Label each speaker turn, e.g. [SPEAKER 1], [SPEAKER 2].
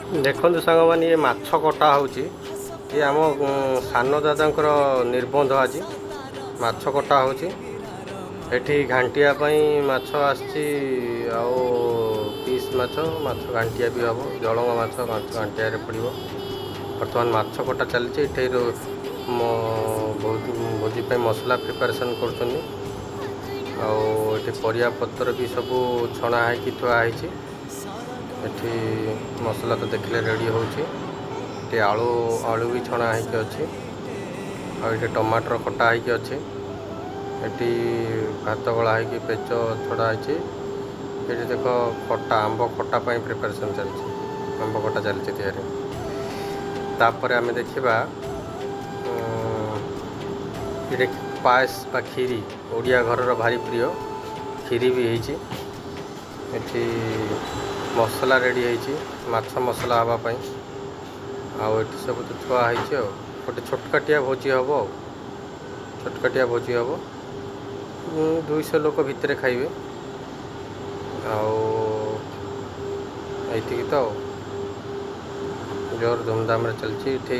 [SPEAKER 1] ଦେଖନ୍ତୁ ସାଙ୍ଗମାନେ, ଇଏ ମାଛ କଟା ହେଉଛି। ଇଏ ଆମ ସାନ ଦାଦାଙ୍କର ନିର୍ବନ୍ଧ ଆଜି। ମାଛ କଟା ହେଉଛି ଏଠି ଘାଣ୍ଟିଆ ପାଇଁ। ମାଛ ଆସିଛି ଆଉ ପିସ୍ ମାଛ, ମାଛ ଘାଣ୍ଟିଆ ବି ହେବ। ଜଳଙ୍ଗ ମାଛ, ମାଛ ଘାଣ୍ଟିଆରେ ପଡ଼ିବ। ବର୍ତ୍ତମାନ ମାଛ କଟା ଚାଲିଛି ଏଠି। ଭୋଜି ପାଇଁ ମସଲା ପ୍ରିପାରେସନ୍ କରୁଛନ୍ତି ଆଉ ଏଠି ପରିବା ପତ୍ର ବି ସବୁ ଛଣା ହେଇକି ଥୁଆ ହେଇଛି। ଏଠି ମସଲା ତ ଦେଖିଲେ ରେଡ଼ି ହେଉଛି। ଏଠି ଆଳୁ, ଆଳୁ ବି ଛଣା ହେଇକି ଅଛି ଆଉ ଏଠି ଟମାଟର କଟା ହେଇକି ଅଛି। ଏଠି ଭାତ ଗଳା ହେଇକି ପେଚ ଛଡ଼ା ହେଇଛି। ଏଠି ଦେଖ, ଖଟା, ଆମ୍ବ ଖଟା ପାଇଁ ପ୍ରିପାରେସନ୍ ଚାଲିଛି। ଆମ୍ବ ଖଟା ଚାଲିଛି ତିଆରି। ତାପରେ ଆମେ ଦେଖିବା ଏଠି ପାଏସ ବା କ୍ଷୀରି। ଓଡ଼ିଆ ଘରର ଭାରି ପ୍ରିୟ କ୍ଷୀରି ବି ହେଇଛି। ଏଠି ମସଲା ରେଡ଼ି ହେଇଛି ମାଛ ମସଲା ହେବା ପାଇଁ। ଆଉ ଏଠି ସବୁ ତ ଥୁଆ ହେଇଛି। ଆଉ ଗୋଟେ ଛୋଟକାଟିଆ ଭୋଜି ହେବ, ଆଉ ଛୋଟକାଟିଆ ଭୋଜି ହେବ। 200 ଲୋକ ଭିତରେ ଖାଇବେ। ଆଉ ଏଇତିକି ତ। ଆଉ ଜୋର ଧୁମଧାମରେ ଚାଲିଛି ଏଠି।